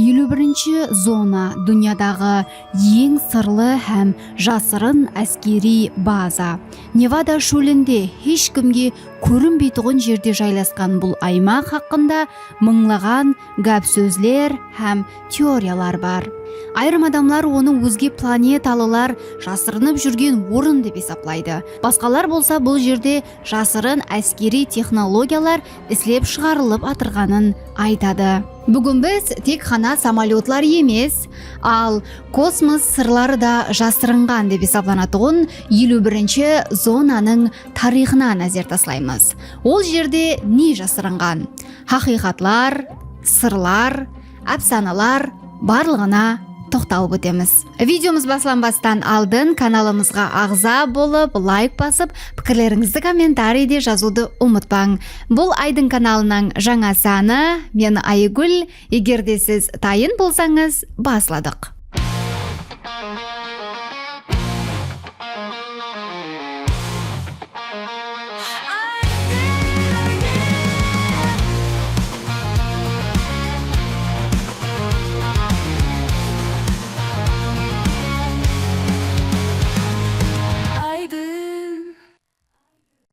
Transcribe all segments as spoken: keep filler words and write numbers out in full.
Eliw birinshi zona, dúnyadaǵı eń sırlı hám jasırın áskeriy baza. Nevada shólinde hesh kimge kórinbeytuǵın jerde jaylasqan bul aymaq haqqında mıńlaǵan gáp-sózler hám teoriyalar bar. Ayırım adamlar onı ózge planetalılar jasırınıp júrgen orın dep esaplaydı. Basqalar bolsa bul jerde jasırın áskeriy texnologiyalar islep shıǵarılıp atırǵanın aytadı. Búgin biz tek ǵana samolyotlar emes, al kosmos sırları da jasırınǵan dep esaplanatuǵın eliw birinshi zonanıń tariyxına názer taslaymız. Ol jerde ne jasırınǵan? Haqıyqatlar, sırlar, ápsanalar, barlıǵına toqtalıp ótemiz. Videomız baslanbastan aldın kanalımızǵa aǵza bolıp, layk basıp, pikirlerińizdi kommentariyde jazıwdı umıtpań. Bul Aydın kanalınıń jańa sanı. Men Aygúl. Eger de siz tayın bolsańız, basladıq. Aydın.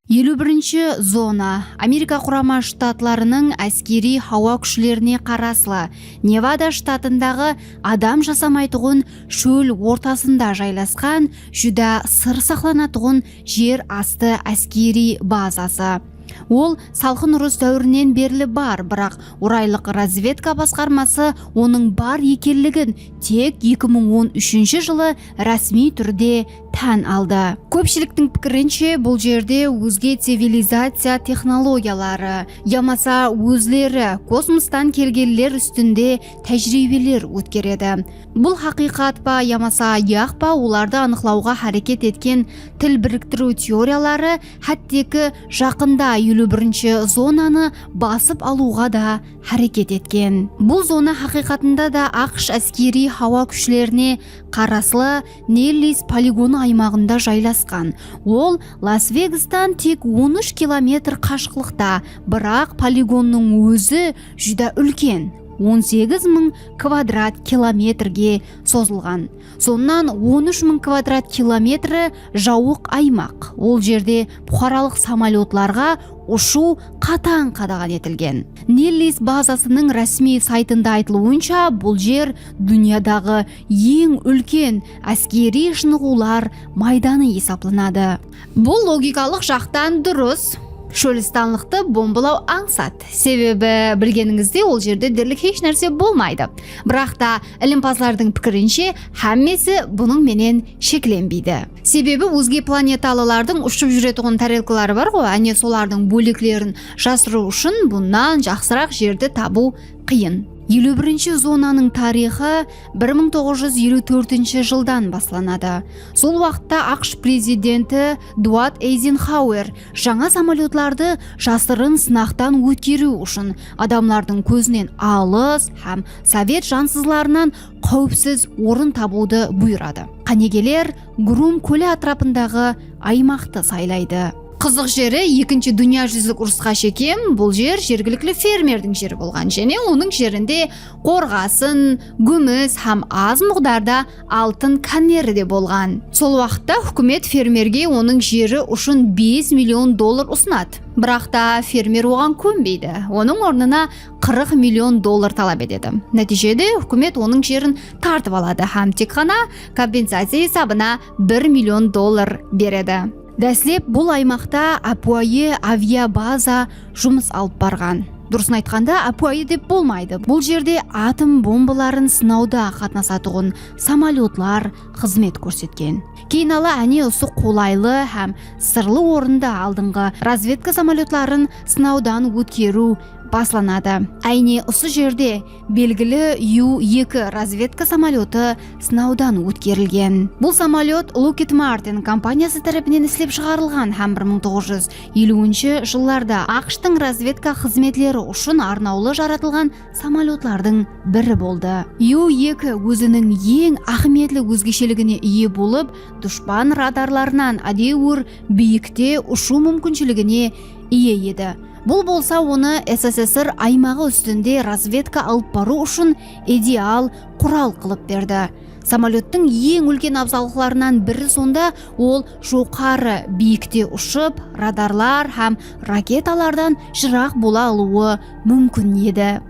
Eliw birinshi zona, Amerika Qurama Shtatlarınıń áskeriy hawa kúshlerine qaraslı Nevada shtatındaǵı adam jasamaytuǵın shól ortasında jaylasqan júdá sır saqlanatuǵın jer astı áskeriy bazası. Ol Salqın urıs dáwirinen berli bar, biraq Oraylıq razvedka basqarması onıń bar ekenligin tek eki mıń on úshinshi jılı rásmiy túrde tán aldı. Kópshiliktiń pikirinshe, bul jerde ózge civilizaciya texnologiyaları yamasa ózleri kosmostan kelgenler ústinde tájiriybeler ótkeredi. Bul haqıyqat pa yamasa yaq pa, olardı anıqlawǵa háreket etken til biriktiriw teoriyaları, hátteki jaqında eliw birinshi zonanı basıp alıwǵa da háreket etken. Bul zona haqıyqatında da AQSh áskeriy hawa kúshlerine qaraslı Nellis poligonı aymaǵında jaylasqan. Ol Las-Vegastan tek on úsh kilometr qashıqlıqta, biraq poligonnıń ózi júdá úlken, on segiz mıń kvadrat kilometrge sozılǵan. Sonnan on úsh mıń kvadrat kilometri jawıq aymaq. Ol jerde puqaralıq samolyotlarǵa ushıw qatań qadaǵan etilgen. Nellis bazasınıń rásmiy saytında aytılıwınsha, bul jer dúnyadaǵı eń úlken áskeriy shınıǵıwlar maydanı esaplanadı. Bul logikalıq jaqtan durıs. Shólistanlıqtı bombalaw ańsat. Sebebi, bilgenińizdey, ol jerde derlik hesh nárse bolmaydı. Biraq ta, ilimpazlardıń pikirinshe, hámmesi bunıń menen sheklenbeydi. Sebebi, ózge planetalılardıń ushıp júretuǵın tarelkaları bar ǵo, áne, solardıń bóleklerin jasırıw ushın bunnan jaqsıraq jerdi tabıw qıyın. Eliw birinshi zonanıń tariyxı bir mıń toǵız júz eliw tórtinshi jıldan baslanadı. Sol waqıtta AQSh prezidenti Dwight Eyzenhauer jańa samolyotlardı jasırın sınaqtan ótkeriw ushın adamlardıń kózinen alıs hám sovet jansızlarınan qáwipsiz orın tabıwdı buyıradı. Qánigeler Grum kóli átirapındaǵı aymaqtı saylaydı. Qızıq jeri, Ekinshi dúnya júzilik urısqa shekem bul jer jergilikli fermerdiń jeri bolǵan, jáne onıń jerinde qorǵasın, gúmis hám az muǵdarda altın kánleri de bolǵan. Sol waqıtta húkimet fermerge onıń jeri ushın bes million dollar usınadı. Biraq ta fermer oǵan kónbeydi. Onıń ornına qırq million dollar talap etedi. Nátiyjede húkimet onıń jerin tartıp aladı hám tek ǵana kompensaciya esabına bir million dollar beredi. Dáslep bul aymaqta ápiwayı aviabaza jumıs alıp barǵan. Durısın aytqanda, ápiwayı dep bolmaydı. Bul jerde atom bombaların sınawda qatnasatuǵın samolyotlar xızmet kórsetken. Keyin ala, áne, usı qolaylı hám sırlı orında aldınǵı razvedka samolyotların sınawdan ótkeriw baslanadı. Áyne usı jerde belgili U eki razvedka samolyotı sınawdan ótkerilgen. Bul samolyot Lockheed Martin kompaniyası tárepinen islep shıǵarılǵan hám bir mıń toǵız júz eliwinshi jıllarda AQShtıń razvedka xızmetleri ushın arnawlı jaratılǵan samolyotlardıń biri boldı. U eki óziniń eń áhmiyetli ózgesheligine iye bolıp, dushpan radarlarınan ádewir biyikte ushıw múmkinshiligine iye edi. Bul bolsa onı S S S R aymaǵı ústinde razvedka alıp barıw ushın ideal qural qılıp berdi. Samolyottıń eń úlken abzallıqlarınan biri sonda, ol joqarı biyikte ushıp, radarlar hám raketalardan jıraq bola alıwı múmkin edi.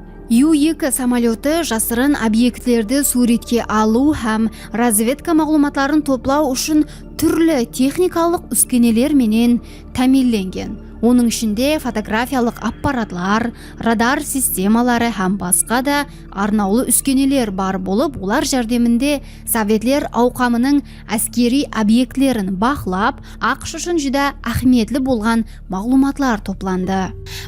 U eki samolyotı jasırın obyektlerdi súwretke alıw hám razvedka maǵlıwmatların toplaw ushın túrli texnikalıq úskeneler menen támiyinlengen. Onıń ishinde fotografiyalıq apparatlar, radar sistemaları hám basqa da arnawlı úskeneler bar bolıp, olar járdeminde Sovetler awqamınıń áskeriy obyektlerin baqlap, AQSh ushın júdá áhmiyetli bolǵan maǵlıwmatlar toplandı.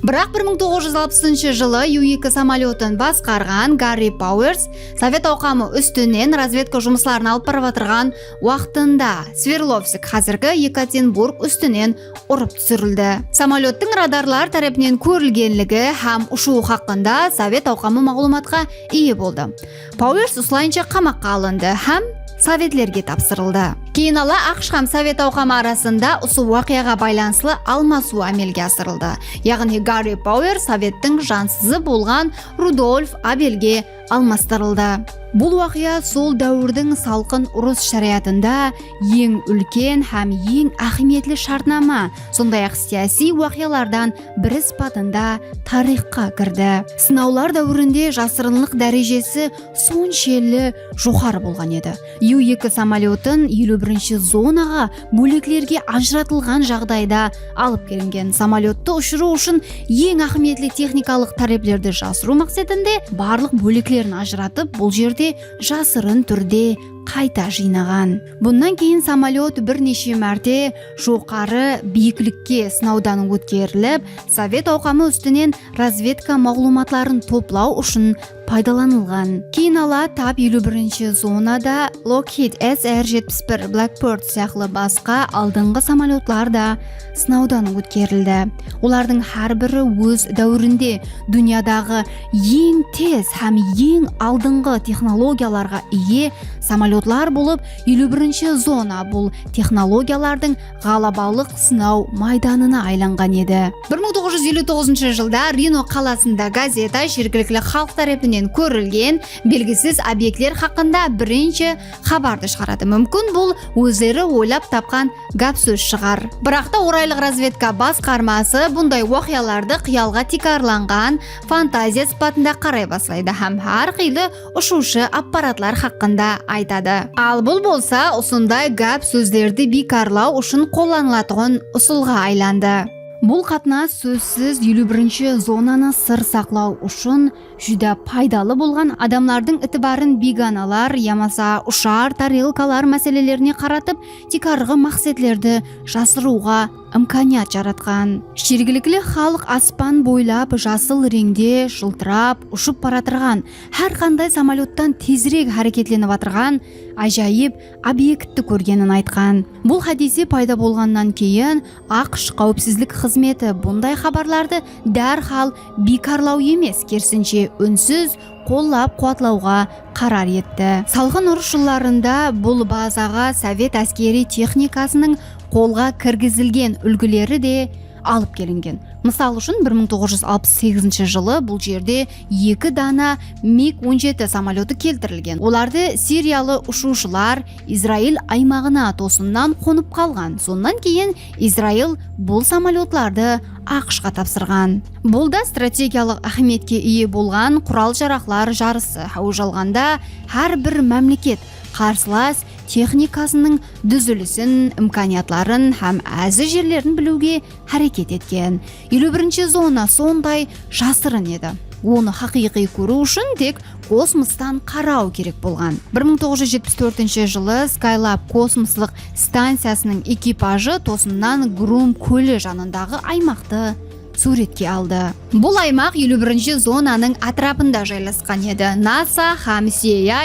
Biraq bir mıń toǵız júz alpısınshı jılı U eki samolyotın basqarǵan Garri Pauers Sovet awqamı ústinen razvedka jumısların alıp barıp atırǵan waqtında Sverdlovsk, házirgi Yekaterinburg ústinen urıp túsirildi. Samolyottıń radarlar tárepinen kórilgenligi hám ushıwı haqqında Sovet awqamı maǵlıwmatqa iye boldı. Pauers usılayınsha qamaqqa alındı hám sovetlerge tapsırıldı. Keyin ala AQSh hám Sovet awqamı arasında usı waqıyaǵa baylanıslı almasıw ámelge asırıldı. Yaǵnıy Garri Pauers sovettiń jansızı bolǵan Rudolf Abelge almastırıldı. Bul waqıya sol dáwirdiń salqın urıs sharayatında eń úlken hám eń áhmiyetli shártnama, sonday-aq siyasiy waqıyalardan biri sıpatında tariyxqa kirdi. Sınawlar dáwirinde jasırınlıq dárejesi sonshelli joqarı bolǵan edi. U eki samolyotın eliw birinshi zonaǵa bóleklerge ajıratılǵan jaǵdayda alıp kelingen. Samolyottı ushırıw ushın eń áhmiyetli texnikalıq táreplerdi jasırıw maqsetinde barlıq bóleklerin ajıratıp, bul jerde jasırın túrde qayta jıynaǵan. Bunnan keyin samolyot bir neshe márte joqarı biyiklikke sınawdan ótkerilip, Sovet awqamı ústinen razvedka maǵlıwmatların toplaw ushın paydalanılǵan. Keyin ala tap eliw birinshi zonada Lockheed S R jetpis bir Blackbird sıyaqlı basqa aldınǵı samolyotlar da sınawdan ótkerildi. Olardıń hár biri óz dáwirinde dúnyadaǵı eń tez hám eń aldınǵı texnologiyalarǵa iye samolyotlar bolıp, eliw birinshi zona bul texnologiyalardıń ǵalabalıq sınaw maydanına aylanǵan edi. Bir mıń toǵız júz eliw toǵızınshı jılda Reno qalasında gazeta jergilikli xalıq tárepinen kórilgen belgisiz obyektler haqqında birinshi xabardı shıǵaradı. Múmkin, bul ózleri oylap tapqan gáp-sóz shıǵar. Biraq ta Oraylıq razvedka basqarması bunday waqıyalardı qıyalǵa tiykarlanǵan fantaziya sıpatında qaray baslaydı hám hár qıylı ushıwshı apparatlar haqqında aytadı. Al bul bolsa usınday gáp-sózlerdi biykarlaw ushın qollanılatuǵın usılǵa aylandı. Bul qatnas sózsiz eliw birinshi zonanı sır saqlaw ushın júdá paydalı bolǵan, adamlardıń itibarın beyganalar yamasa ushar tarelkalar máselelerine qaratıp, tiykarǵı maqsetlerdi jasırıwǵa imkaniyat jaratqan. Jergilikli xalıq aspan boylap jasıl reńde jıltırap ushıp baratırǵan hár qanday samolyottan tezirek háreketlenip atırǵan ájayıp obyektti kórgenin aytqan. Bul hádiyse payda bolǵannan keyin AQSh Qáwipsizlik xızmeti bunday xabarlardı dárhal biykarlaw emes, kerisinshe, únsiz qollap-quwatlawǵa qarar etti. Salqın urıs jıllarında bul bazaǵa sovet áskeriy texnikasınıń qolǵa kirgizilgen úlgileri de alıp kelingen. Mısal ushın, bir mıń toǵız júz alpıs segizinshi jılı bul jerde eki dana MiG on jeti samolyotı keltirilgen. Olardı siriyalı ushıwshılar Izrail aymaǵına tosınnan qonıp qalǵan. Sonnan keyin Izrail bul samolyotlardı AQShqa tapsırǵan. Bul da strategiyalıq áhmiyetke iye bolǵan qural-jaraqlar jarısı. Háwij alǵanda hár bir mámleket qarsılas texnikasınıń dúzilisin, imkaniyatların hám ázzi jerlerin biliwge háreket etken. Eliw birinshi zona sonday jasırın edi. Onı haqıyqıy kóriw ushın tek kosmostan qaraw kerek bolǵan. Bir mıń toǵız júz jetpis tórtinshi jılı Skylab kosmoslıq stanciyasınıń ekipajı tosınnan Grum kóli janındaǵı aymaqtı súwretke aldı. Bul aymaq eliw birinshi zonanıń átirapında jaylasqan edi. NASA hám C I A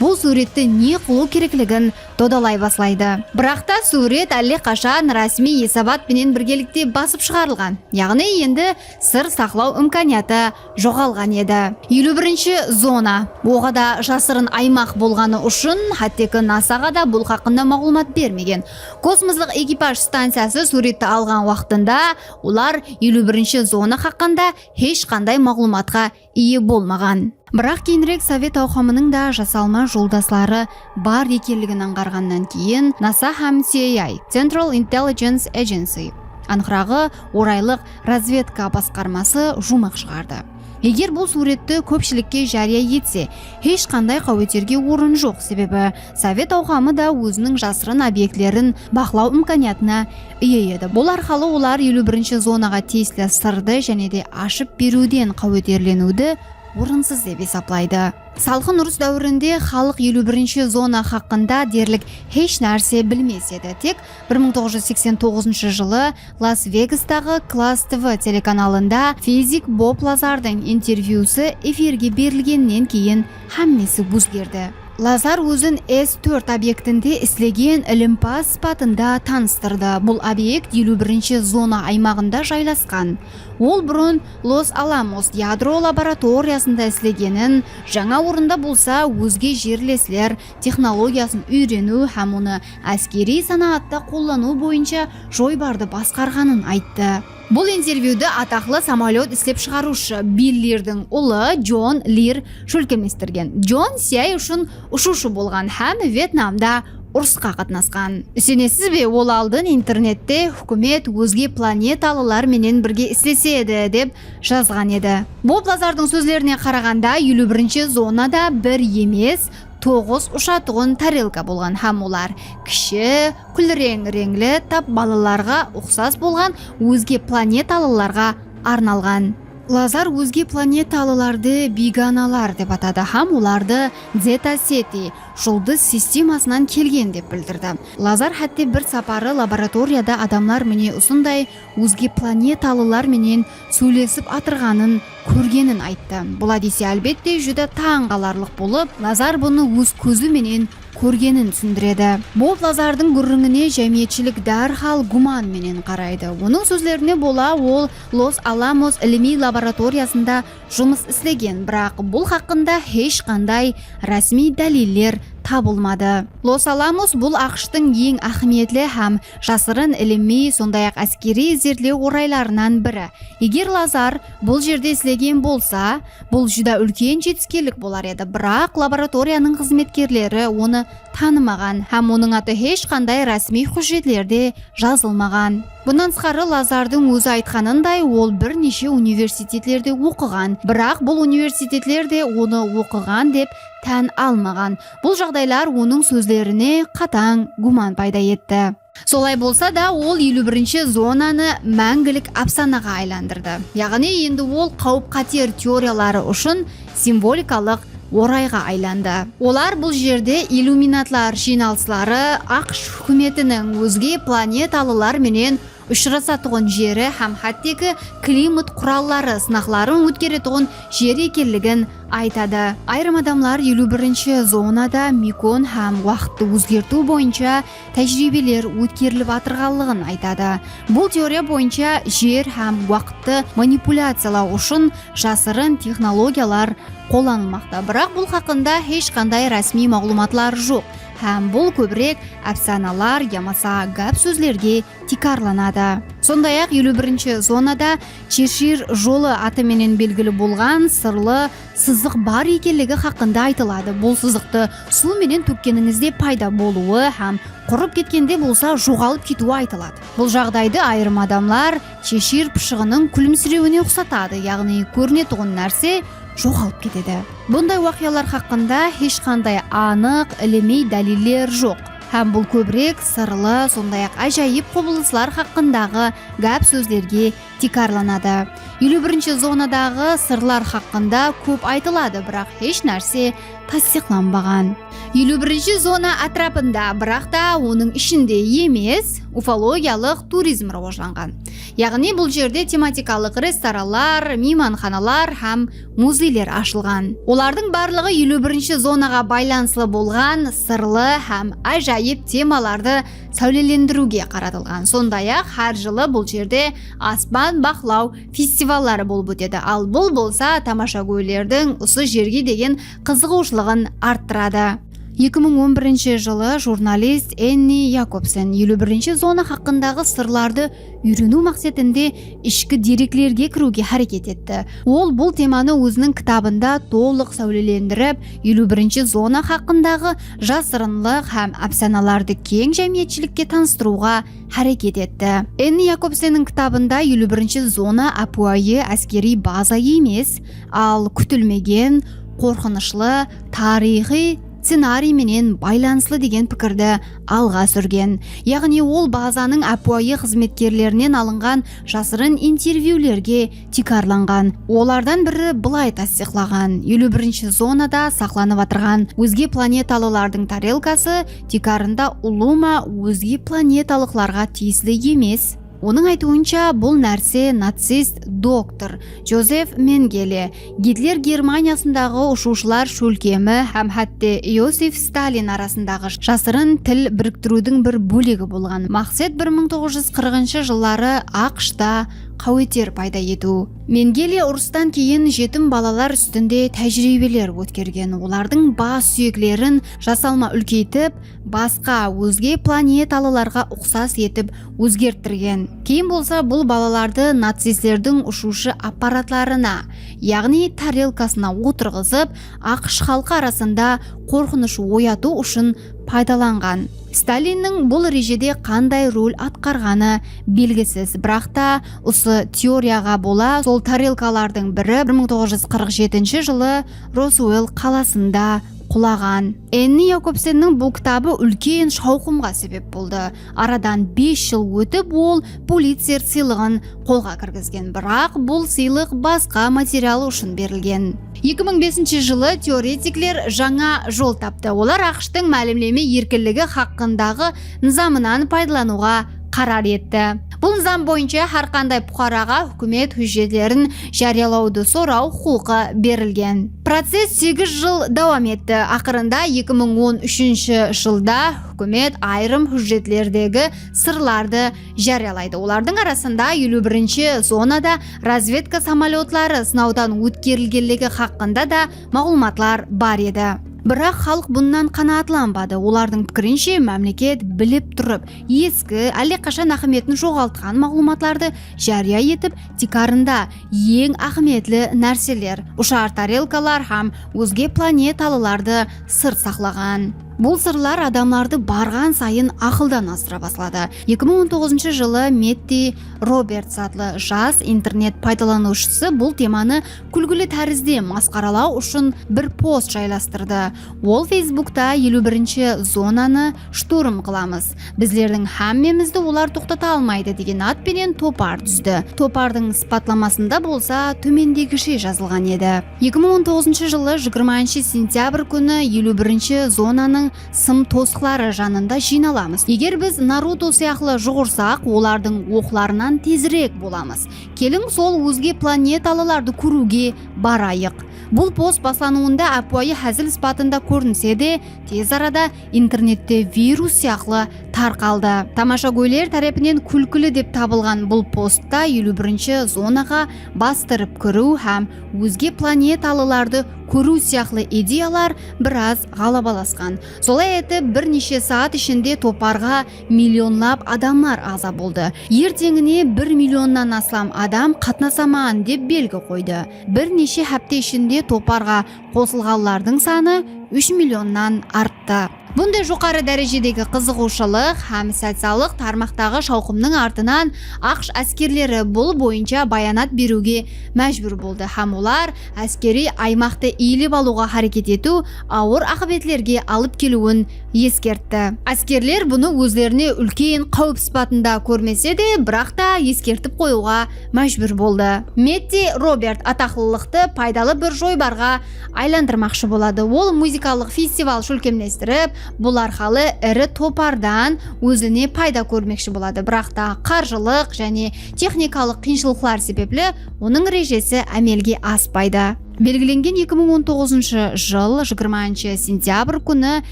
bul súwretti ne qılıw kerekligin dodalay baslaydı. Biraq ta súwret álleqashan rásmiy esabat penen birgelikte basıp shıǵarılǵan. Yaǵnıy endi sır saqlaw imkaniyatı joǵalǵan edi. Eliw birinshi zona. Oǵada jasırın aymaq bolǵanı ushın, hátteki NASAǵa da bul haqqında maǵlıwmat bermegen. Kosmoslıq ekipaj stanciyası súwretti alǵan waqtında olar eliw birinshi zona haqqında hesh qanday maǵlıwmatqa iye bolmaǵan. Biraq keyinirek Sovet Awqamınıń da jasalma joldasları bar ekenligin ańǵarǵannan keyin NASA hám C I A, Central Intelligence Agency, anıqraǵı, Oraylıq razvedka basqarması juwmaq shıǵardı. Eger bul súwretti kópshilikke járiya etse, hesh qanday qáweterge orın joq, sebebi Sovet Awqamı da óziniń jasırın obyektlerin baqlaw imkaniyatına iye edi. Bul arqalı olar eliw birinshi zonaǵa tiyisli sırdı jáne de ashıp beriwden qáweterleniwdi orınsız dep esaplaydı. Salqın urıs dáwirinde xalıq eliw birinshi zona haqqında derlik hesh nárse bilmes edi. Tek bir mıń toǵız júz seksen toǵızınshı jılı Las-Vegastaǵı Klass T V telekanalında fizik Bob Lazardıń intervyusı efirge berilgennen keyin hámmesi ózgerdi. Lazar ózin S tórt obyektinde islegen ilimpaz sıpatında tanıstırdı. Bul obyekt eliw birinshi zona aymaǵında jaylasqan. Ol burın Los Alamos yadro laboratoriyasında islegenin, jańa orında bolsa ózge jerlesler texnologiyasın úyreniw hám onı áskeriy sanaatta qollanıw boyınsha joybardı basqarǵanın ayttı. Bul intervyudı ataqlı samolyot islep shıǵarıwshı Bill Lirdiń ulı Jon Lir shólkemlestirgen. Jon C I A ushın ushıwshı bolǵan hám Vetnamda urısqa qatnasqan. Isenesiz be, ol aldın internette húkimet ózge planetalılar menen birge islesedi, dep jazǵan edi. Bob Lazardıń sózlerine qaraǵanda, eliw birinshi zonada bir emes, toǵız ushatuǵın tarelka bolǵan hám olar kishi, kúlreń reńli, tap balalarǵa uqsas bolǵan ózge planetalılarǵa arnalǵan. Lazar ózge planetalılardı biyganalar dep atadı hám olardı Zeta Ceti, juldız sistemasınan kelgen dep bildirdi. Lazar hátte bir saparı laboratoriyada adamlar mine usınday ózge planetalılar menen sóylesip atırǵanın kórgenin ayttı. Bul hádiyse, álbette, júdá tań qalarlıq bolıp, Lazar bunı óz kózi menen kórgenin túsindiredi. Bob Lazardıń gúrrińine jámiyetshilik dárhal gúman menen qaraydı. Onıń sózlerine bola, ol Los Alamos ilimiy laboratoriyasında jumıs islegen, biraq bul haqqında hesh qanday rásmiy dáliller tabılmadı. Los Alamos bul AQShtıń eń áhmiyetli hám jasırın ilimiy, sonday-aq, áskeriy izertlew oraylarınan biri. Eger Lazar bul jerde islegen bolsa, bul júdá úlken jetiskenlik bolar edi, biraq laboratoriyanıń xızmetkerleri onı tanımaǵan hám onıń atı hesh qanday rásmiy hújjetlerde jazılmaǵan. Bunnan tısqarı, Lazardıń ózi aytqanınday, ol bir neshe universitetlerde oqıǵan, biraq bul universitetler de onı oqıǵan dep tán almaǵan. Bul jaǵdaylar onıń sózlerine qatań gúman payda etti. Solay bolsa da, ol eliw birinshi zonanı máńgilik ápsanaǵa aylandırdı. Yaǵnıy, endi ol qáwip-qáter teoriyaları ushın simbolikalıq orayǵa aylandı. Olar bul jerde illyuminatlar jıynalısları, AQSh húkimetiniń ózge planetalılar menen ushırasatuǵın jeri hám hátteki klimat quralları sınaqların ótkeretuǵın jer ekenligin aytadı. Ayırım adamlar eliw birinshi zonada mikon hám waqıttı ózgertiw boyınsha tájiriybeler ótkerilip atırǵanlıǵın aytadı. Bul teoriya boyınsha jer hám waqıttı manipulyaciyalaw ushın jasırın texnologiyalar qollanılmaqta. Biraq bul haqqında hesh qanday rásmiy maǵlıwmatlar joq hám bul kóbirek ápsanalar yamasa gáp-sózlerge tiykarlanadı. Sonday-aq, eliw birinshi zonada Cheshir jolı atı menen belgili bolǵan sırlı sızıq bar ekenligi haqqında aytıladı. Bul sızıqtı suw menen tókkenińizde payda bolıwı hám qurıp ketkende bolsa joǵalıp ketiwi aytıladı. Bul jaǵdaydı ayırım adamlar Cheshir pıshıǵınıń kúlimsirewine uqsatadı, yaǵnıy kórinetuǵın nárse joǵalıp ketedi. Bunday waqıyalar haqqında hesh qanday anıq ilimiy dáliller joq hám bul kóbirek sırlı, sonday-aq, ájayıp qubılıslar haqqındaǵı gáp-sózlerge tiykarlanadı. Eliw birinshi zonadaǵı sırlar haqqında kóp aytıladı, biraq hesh nárse tastıyıqlanbaǵan. Eliw birinshi zona átirapında, biraq ta onıń ishinde emes, ufologiyalıq turizm rawajlanǵan. Yaǵnıy bul jerde tematikalıq restoranlar, miymanxanalar hám muzeyler ashılǵan. Olardıń barlıǵı eliw birinshi zonaǵa baylanıslı bolǵan sırlı hám ájayıp temalardı sáwlelendiriwge qaratılǵan. Sonday-aq, hár jılı bul jerde aspan baqlaw festivalları bolıp ótedi. Al bul bolsa tamashagóylerdiń usı jerge degen qızıǵıwshılıǵın arttıradı. Eki mıń on birinshi jılı jurnalist Enni Jakobsen eliw birinshi zona haqqındaǵı sırlardı úyreniw maqsetinde ishki dereklerge kiriwge háreket etti. Ol bul temanı óziniń kitabında tolıq sáwlelendirip, eliw birinshi zona haqqındaǵı jasırınlıq hám ápsanalardı keń jámiyetshilikke tanıstırıwǵa háreket etti. Enni Jakobsenniń kitabında eliw birinshi zona ápiwayı áskeriy baza emes, al kútilmegen, qorqınıshlı, tariyxıy scenariy menen baylanıslı degen pikirdi alǵa súrgen. Yaǵnıy ol bazanıń ápiwayı xızmetkerlerinen alınǵan jasırın intervyulerge tiykarlanǵan. Olardan biri bılay tastıyıqlaǵan: eliw birinshi zonada saqlanıp atırǵan ózge planetalılardıń tarelkası tiykarında ulıwma ózge planetalıqlarǵa tiyisli emes. Onıń aytıwınsha, bul nárse nacist doktor Jozef Mengele, Gitler Germaniyasındaǵı ushıwshılar shólkemi hám hátte Iosif Stalin arasındaǵı jasırın til biriktiriwdiń bir bólegi bolǵan. Maqset bir mıń toǵız júz qırqınshı jılları AQShta qáweter payda etiw. Mengele urıstan keyin jetim balalar ústinde tájiriybeler ótkergen, olardıń bas súyeklerin jasalma úlkeytip, basqa, ózge planetalılarǵa uqsas etip ózgerttirgen. Keyin bolsa bul balalardı nacistlerdiń ushıwshı apparatlarına, yaǵnıy tarelkasına otırǵızıp, AQSh xalqı arasında qorqınısh oyatıw ushın paydalanǵan. Stalinniń bul rejede qanday rol atqarǵanı belgisiz, biraq ta usı teoriyaǵa bola sol tarelkalardıń biri bir mıń toǵız júz qırq jetinshi jılı Roswell qalasında qulaǵan. Enni Jakobsenniń bul kitabı úlken shawqımǵa sebep boldı. Aradan bes jıl ótip, ol Pulitser sıylıǵın qolǵa kirgizgen, biraq bul sıylıq basqa material ushın berilgen. Eki mıń besinshi jılı teoretikler jańa jol taptı. Olar AQShtıń málimleme erkinligi haqqındaǵı nızamınan paydalanıwǵa qarar etti. Bul nızam boyınsha hár qanday puqaraǵa húkimet hújjetlerin járiyalawdı soraw huqıqı berilgen. Process segiz jıl dawam etti. Aqırında eki mıń on úshinshi jılda húkimet ayırım hújjetlerdegi sırlardı járiyalaydı. Olardıń arasında eliw birinshi zonada razvedka samolyotları sınawdan ótkerilgenligi haqqında da maǵlıwmatlar bar edi. Biraq xalıq bunnan qanaatlanbadı. Olardıń pikirinshe, mámleket bilip turıp, eski, álleqashan áhmiyetin joǵaltqan maǵlıwmatlardı járiya etip, tiykarında eń áhmiyetli nárseler, ushar tarelkalar hám ózge planetalılardı sır saqlaǵan. Bul sırlar adamlardı barǵan sayın aqıldan azdıra basladı. Eki mıń on toǵızınshı jılı Metti Roberts atlı jas internet paydalanıwshısı bul temanı kúlgili tárizde masqaralaw ushın bir post jaylastırdı. Ol Feysbukta eliw birinshi zonanı shturm qılamız. Bizlerdiń hámmemizdi olar toqtata almaydı degen at penen topar dúzdi. Topardıń sıpatlamasında bolsa tómendegishe jazılǵan edi. Eki mıń on toǵızınshı jılı jigirmanshı sentyabr kúni eliw birinshi zonanıń sım tosıqları janında jıynalamız. Eger biz Naruto sıyaqlı juǵırsaq, olardıń oqlarınan tezirek bolamız. Keliń, sol ózge planetalılardı kóriwge barayıq. Bul post baslanıwında ápiwayı házil sıpatında kórinse de, tez arada internette virus sıyaqlı tarqaldı. Tamashagóyler tárepinen kúlkili dep tabılǵan bul postta eliw birinshi zonaǵa bastırıp kiriw hám ózge planetalılardı kóriw sıyaqlı ideyalar biraz ǵalabalasqan. Solay etip, bir neshe saat ishinde toparǵa millionlap adamlar aǵza boldı. Erteńine bir millionnan aslam adam qatnasaman dep belgi qoydı. Bir neshe hápte ishinde toparǵa qosılǵanlardıń sanı úsh millionnan arttı. Bunday joqarı dárejedegi qızıǵıwshılıq hám sociallıq tarmaqtaǵı shawqımnıń artınan AQSh áskerleri bul boyınsha bayanat beriwge májbúr boldı hám olar áskeriy aymaqtı iyelep alıwǵa háreket etiw awır aqıbetlerge alıp keliwin eskertti. Áskerler bunı ózlerine úlken qáwip sıpatında kórmese de, biraq ta eskertip qoyıwǵa májbúr boldı. Metti Robert ataqlılıqtı paydalı bir joybarǵa aylandırmaqshı boladı. Ol muzıkalıq festival shólkemlestirip, bul arqalı iri topardan ózine payda kórmekshi boladı. Biraq ta qarjılıq jáne texnikalıq qıyınshılıqlar sebepli onıń rejesi ámelge aspaydı. Belgilengen eki mıń on toǵızınshı jıl jigirmanshı sentyabr kúni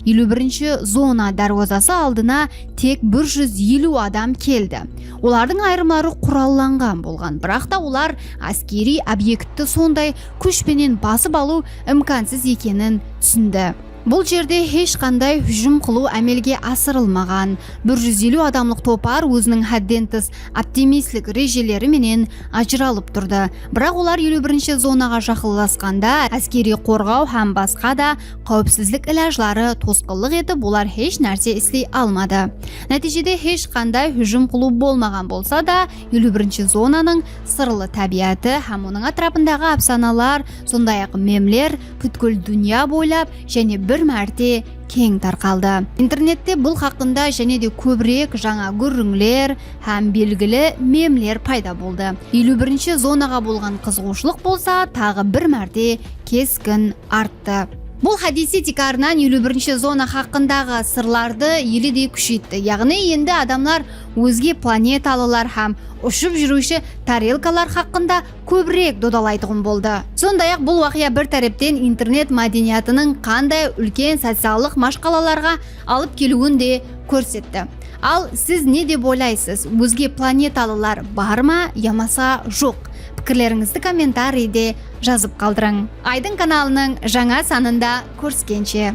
eliw birinshi zona dárwazası aldına tek bir júz eliw adam keldi. Olardıń ayırımları qurallanǵan bolǵan, biraq ta olar áskeriy obyektti sonday kúsh penen basıp alıw imkansız ekenin túsindi. Bul jerde hesh qanday hújim qılıw ámelge asırılmaǵan. Bir júz eliw adamlıq topar óziniń hádden tıs optimistlik rejeleri menen ajıralıp turdı. Biraq olar eliw birinshi zonaǵa jaqınlasqanda, áskeriy qorǵaw hám basqa da qáwipsizlik ilajları tosqınlıq etip, olar hesh nárse isley almadı. Nátiyjede hesh qanday hújim qılıw bolmaǵan bolsa da, eliw birinshi zonanıń sırlı tábiyatı hám onıń átirapındaǵı ápsanalar, sonday-aq, memler pútkil dúnya boylap jáne bir márte keń tarqaldı. Internette bul haqqında jáne de kóbirek jańa gúrrińler hám belgili memler payda boldı. Eliw birinshi zonaǵa bolǵan qızıǵıwshılıq bolsa taǵı bir márte keskin arttı. Bul hádiyse tiykarınan eliw birinshi zona haqqındaǵı sırlardı ele de kúsheytti. Yaǵnıy, endi adamlar ózge planetalılar hám ushıp júriwshi tarelkalar haqqında kóbirek dodalaytuǵın boldı. Sonday-aq, bul waqıya bir tárepten internet mádeniyatınıń qanday úlken sociallıq mashqalalarǵa alıp keliwin de kórsetti. Al, siz ne dep oylaysız? Ózge planetalılar bar ma yamasa joq? Pikirlerińizdi kommentariyde jazıp qaldırıń. Aydın kanalınıń jańa sanında kóriskenshe!